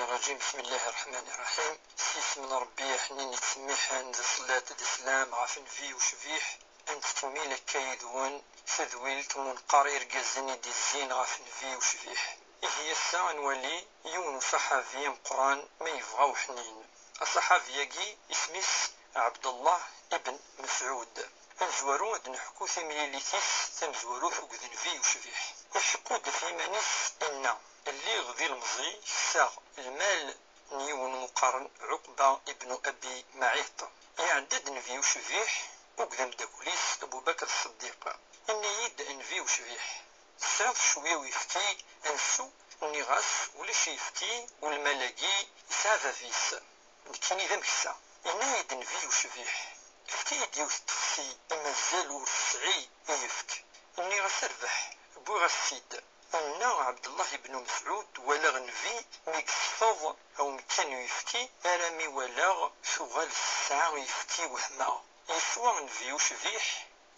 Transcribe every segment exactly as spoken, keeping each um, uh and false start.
الرجيم. بسم الله الرحمن الرحيم. S yisem n Ṛebbi aḥnin yettsemmiḥen, d ṣṣelat d sslam ɣef Nnbi ucbiḥ. Ad nettkemmil akka yid-wen tadwilt n unqar irgazen i d-izzin ɣef Nnbi ucbiḥ. Ihi ass-a ad nwali yiwen uṣaḥabi ameqqran ma yebɣa uḥnin. Aṣaḥabi-agi isem-is Ɛebdellah ibn Mesɛud. Amezwaru ad d-neḥku timlilit-is tamezwarut akked Nnbi ucbiḥ. Iḥekku-d ɣef yiman-is, inna: Lliɣ d ilemẓi, ksaɣ lmal n yiwen meqqaren Ɛuqba ibn Abi Maɛiṭ. Iɛedda-d Nnbi ucbiḥ akked ameddakel-is Abu Bakr Ṣṣeddiq. Inna-yi-d Nnbi ucbiḥ: Tesɛiḍ cwiya uyefki ad nsew? Nniɣ-as: Ulac ayefki, u lmal-agi yesɛa bab-is. Nekkini d ameksa. Yenna-yi-d Nnbi ucbiḥ: Efk-iyi-d yiwet n tefsi, i mazal ur tesɛi ayefki. Nniɣ-as: Rbeḥ, wwiɣ-as-tt-id. Inna Ɛebdellah ibn Mesɛud: Walaɣ Nnbi mi yesfeḍ awemkan n uyefki, armi walaɣ tuɣal tesɛa ayefki, wehmeɣ. Yeswa Nnbi ucbiḥ,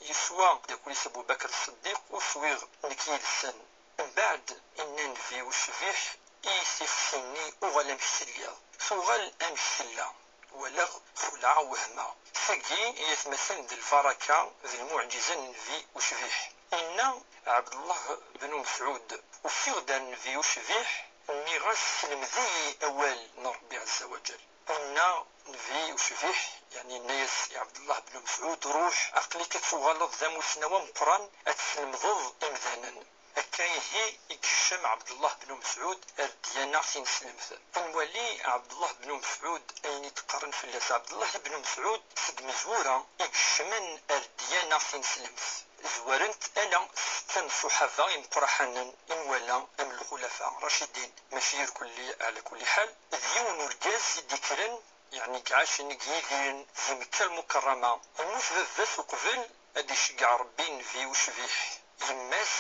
yeswa ameddakel-is Abu Bakr Ṣṣeddiq, u swiɣ nekk yid-sen. Mbeɛd, inna Nnbi ucbiḥ i tixsi-nni: Uɣal amek telliḍ. Tuɣal amek tella. Walaɣ xelɛeɣ, wehmeɣ. Tagi i atmaten d lbaraka d lmuɛǧiza n Nnbi ucbiḥ. Inna Ɛebdellah ben Mesɛud: Usiɣ-d ar Nnbi ucbiḥ, nniɣ-as: Selmed-iyi awal n Ṛebbi ɛezza wa ǧal. Inna Nnbi ucbiḥ, yeɛni yenna-yas i Ɛebdellah ben Mesɛud: Ruḥ, aql-ik ad tuɣaleḍ d amussnaw ameqqran, ad teslemdeḍ imdanen. Akka ihi i yekcem Ɛebdellah ben Mesɛud ar ddyana tineslemt. Ad nwali Ɛebdellah ben Mesɛud ayen i d-qqaren fell-as. Ɛebdellah ben Mesɛud seg imezwura i ikecmen ar ddyana tineslemt. Zwaren-t ala setta n ṣṣuḥaba imeqqraḥanen i nwala, am lxulafa racidin, mačči irkelli, ɛla kulli ḥal. D yiwen urgaz i d-ikkren, yeɛni i iɛacen, i yidiren di Mekka Lmukerrama. Yemmut baba-s uqbel ad iceggeɛ Ṛebbi Nnbi ucbiḥ. Yemma-s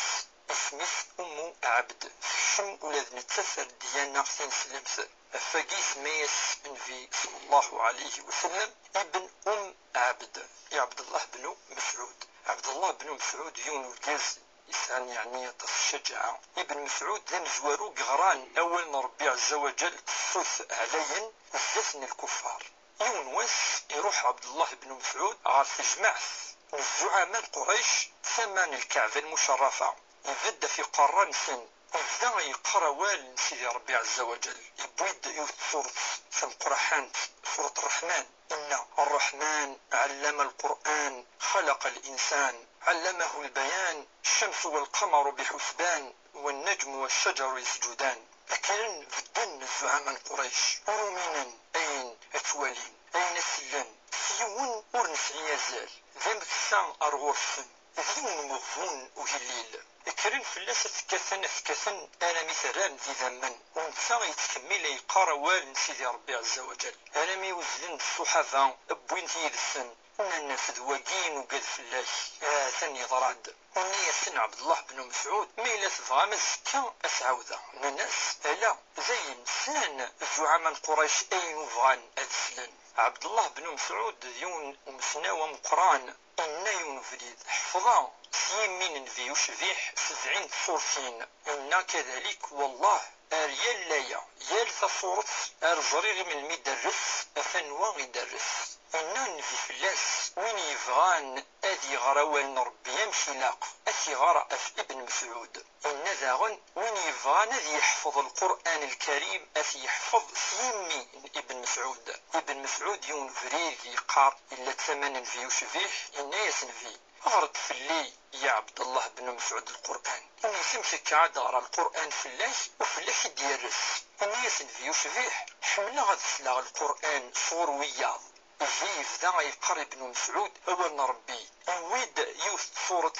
isem-is Ummu Ɛebd. Tekcem ula d nettat ar ddyana tineslemt. Ɣef wagi isemma-yas Nnbi, ṣalla Llahu ɛalayhi wa sallam, Ibn Umm Ɛebd, i Ɛebdellah ben Mesɛud. Ɛebdellah ben Mesɛud d yiwen urgaz yesɛan, yeɛni, aṭas n ccaǧaɛa. Ibn Mesɛud d amezwaru i yeɣran awal n Ṛebbi ɛezza wa ǧal s ṣṣut ɛlayen zdat n lkuffar. Yiwen wass, iruḥ Ɛebdellah ibn Mesɛud ɣer tejmaɛt n zzuɛama n Qurayc, tama n Lkaɛba Lmucerrafa. Ibedd ɣef iqerra-nsen, yebda yeqqar awal n Sidi Ṛebbi ɛezza wa ǧal. Yewwi-d yiwet n tsuret tameqqraḥant, Surat Ṛṛeḥman. Inna: الرحمن علم القرآن خلق الإنسان علمه البيان الشمس والقمر بحسبان والنجم والشجر يسجدان. Kkren bedden zzuɛama n Qurayc, ur uminen ayen ad t-walin, ayen ad t-sellen, s yiwen ur nesɛi azal, d ameksa ar ɣur-sen, d yiwen umeɣbun ugellil. Kkren fell-as ad t-kkaten, ad t-kkaten, armi t-rran d idammen. U netta yettkemmil a yeqqar awal n Sidi Ṛebbi ɛezza wa ǧal. Armi uzzlen-d ṣṣuḥaba, wwin-t yid-sen. Nnan-as: "D wagi i nugad fell-ak, ha-t-an yeḍra-d." Inna-yasen Ɛebdellah ben Mesɛud: "Ma yella tebɣam azekka ad s-ɛawdeɣ." Nnan-as: "Ala, dayen slan zzuɛama n Qurayc ayen ur bɣan ad slen." Ɛebdellah ben Mesɛud d yiwen n umesnaw ameqqran. Inna yiwen ubrid: "Ḥefḍeɣ s yimi n Nnbi ucbiḥ sebɛin tṣurtin." Inna kadalik: "Wellah, ar yal aya, yal taṣuret, ar ẓriɣ i melmi i d-terres, ɣef anwa i d-terres." Inna Nnbi fell-as: "Win yebɣan ad iɣer awal n Ṛebbi amek ilaq, ad t-iɣer ɣef Ibn Mesɛud." Inna daɣen: "Win yebɣan ad yeḥfeḍ Lqur'an Lkarim, ad t-yeḥfeḍ s yimi n Ibn Mesɛud." Ibn Mesɛud, yiwen ubrid, yeqqar, yella d tama n Nnbi ucbiḥ, inna-yas Nnbi: "Ɣer-d fell-i, ya Ɛebdellah ben Mesɛud, Lqur'an." Inna-yas: "Amek akka ad ɣreɣ Lqur'an fell-ak, u fell-ak i d-yerres?" Inna-yas Nnbi ucbiḥ: "Ḥemmleɣ ad sleɣ Lqur'an sɣur wiyaḍ." Ihi yebda yeqqar Ibn Mesɛud awal n Ṛebbi. Yewwi-d yiwet n tṣuret,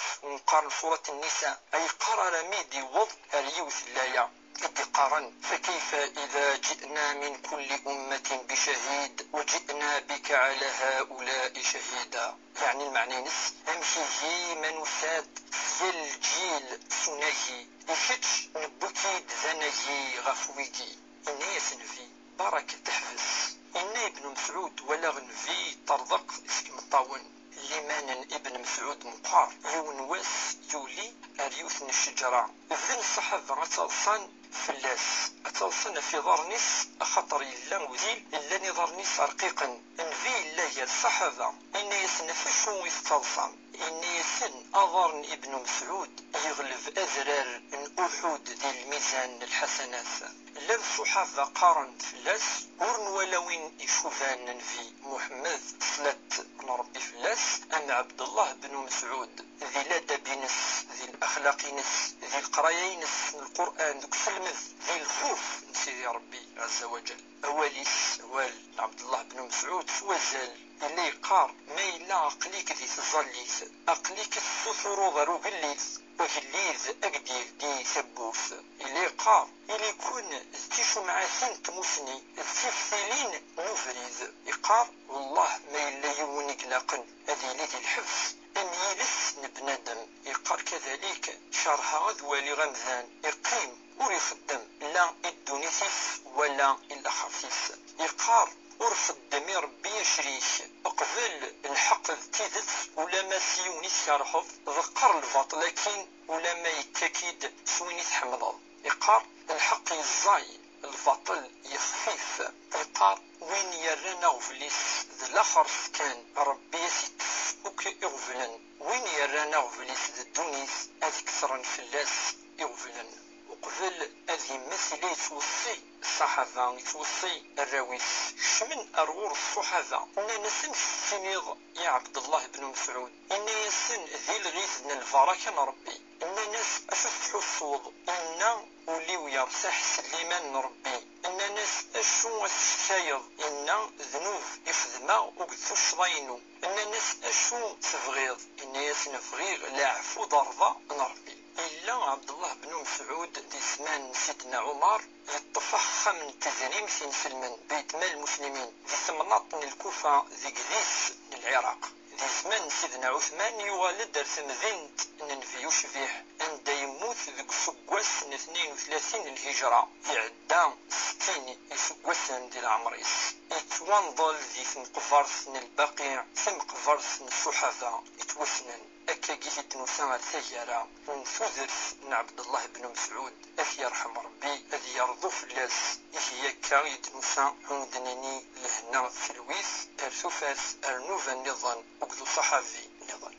qqaren Surat Nnisa, yeqqar armi d-yewweḍ ar yiwet n laya i d-iqqaren: "فكيف إذا جئنا من كل أمة بشهيد وجئنا بك على هؤلاء شهيدا." Yeɛni lmeɛna-ines: "Amek ihi ma nusa-d s yal lǧil s unagi, i kečč newwi-k-id d anagi ɣef wigi?" Inna-yas Nnbi: "Barakat, ḥbes." Inna Ibn Mesɛud: "Walaɣ Nnbi yeṭṭerḍeq seg imeṭṭawen." Liman n Ibn Mesɛud meqqer. Yiwen wass yuli ar yiwet n cceǧra. Bdan ṣṣaḥaba ad ttaḍsan, fell-as, ad taḍsen ɣef iḍarren-is, axaṭer yella udil, llan iḍarren-is rqiqen. Nnbi yella gar ṣṣaḥaba, yenna-yasen: "Ɣef acu i tettaḍsam?" Yenna-yasen: "Aḍar n Ibnu Mesɛud yeɣleb adrar n Uḥud di lmizan n lḥasanat." Llan ṣṣuḥaba qqaren fell-as: "Ur nwala win icuban Nnbi Muḥemmed, ṣṣlat n Ṛebbi fell-as, am Ɛebdellah bnu Mesɛud, di ladab-ines, di laxlaq-ines, di leqraya-ines n Lqur'an, deg uselmed, di lxuf n Sidi Ṛebbi ɛezza wa ǧal." Awal-is, awal n Ɛebdellah bnu Mesɛud s wazal, yella yeqqar: "Ma yella aql-ik di tẓallit, aql-ik tessutureḍ ar ugellid, agellid ad k-d-yeldi tawwurt." Yella yeqqar: "Ili-ken d ticumɛatin n tmusni, d tiftilin n ubrid." Yeqqar: "Wellah, ma yella yiwen i ilaqen ad yili di lḥebs am yiles n bnadem." Yeqqar kadalik: "Kerheɣ ad waliɣ amdan iqqim ur ixeddem la i ddunit-is wala i laxert-is." Yeqqar: "Ur xeddem i Ṛebbi acrik, qbel lḥeqq d tidet, ulamma s yiwen i tkerheḍ, ḍeqqer lbaṭel akkin, ulamma yekka-k-id s win i tḥemmleḍ." Yeqqar: "Lḥeqq yeẓẓay, lbaṭel yexfif." Yeqqar: "Win yerran aɣbel-is d laxert kan, Ṛebbi ad s-ikkes akk iɣeblen. Win yerran aɣbel-is d ddunit, ad ketren fell-as iɣeblen." Uqbel ad yemmet, yella yettweṣṣi ṣṣaḥaba, yettweṣṣi arraw-is. Kecmen ar ɣur-s ṣṣuḥaba, nnan-as: "Amek tettiniḍ, ya Ɛebdellah ibn Mesɛud?" Inna-yasen: "Di lɣid n lbaraka n Ṛebbi." Nnan-as: "Acu tettḥussuḍ?" Inna: "Ul-iw yertaḥ s liman n Ṛebbi." Nnan-as: "Acu ad tecetkayeḍ?" Inna: "Ddnub i xedmeɣ akked tuccḍa-inu." Nnan-as: "Acu tebɣiḍ?" Inna-yasen: "Bɣiɣ leɛfu d rḍa n Ṛebbi." Yella Ɛebdellah bnu Mesɛud di zzman n Sidna Ɛumar, yeṭṭef axxam n tedrimt inselmen, Beyt Mal Muslimin, di temnaḍt n Lkufa, deg idis n Lɛiraq. Di zzman n Sidna Ɛutman, yuɣal-d ar temdint n Nnbi ucbiḥ, anda yemmut deg useggas n tnayen u tlatin n Lhijra, iɛedda settin iseggasen di leɛmer-is. Yettwanḍel di tmeqbert n Lbaqiɛ, tameqbert n ṣṣuḥaba yettwassnen. Akkagi i d-nusa ar taggara n tudert n Ɛebdellah ibn Mesɛud, ad t-yerḥem Ṛebbi, ad yerḍu fell-as. Ihi akka i d-nusa, ad d-nini lehna d talwit ar tufat, ar nnuba nniḍen akked uṣaḥabi nniḍen.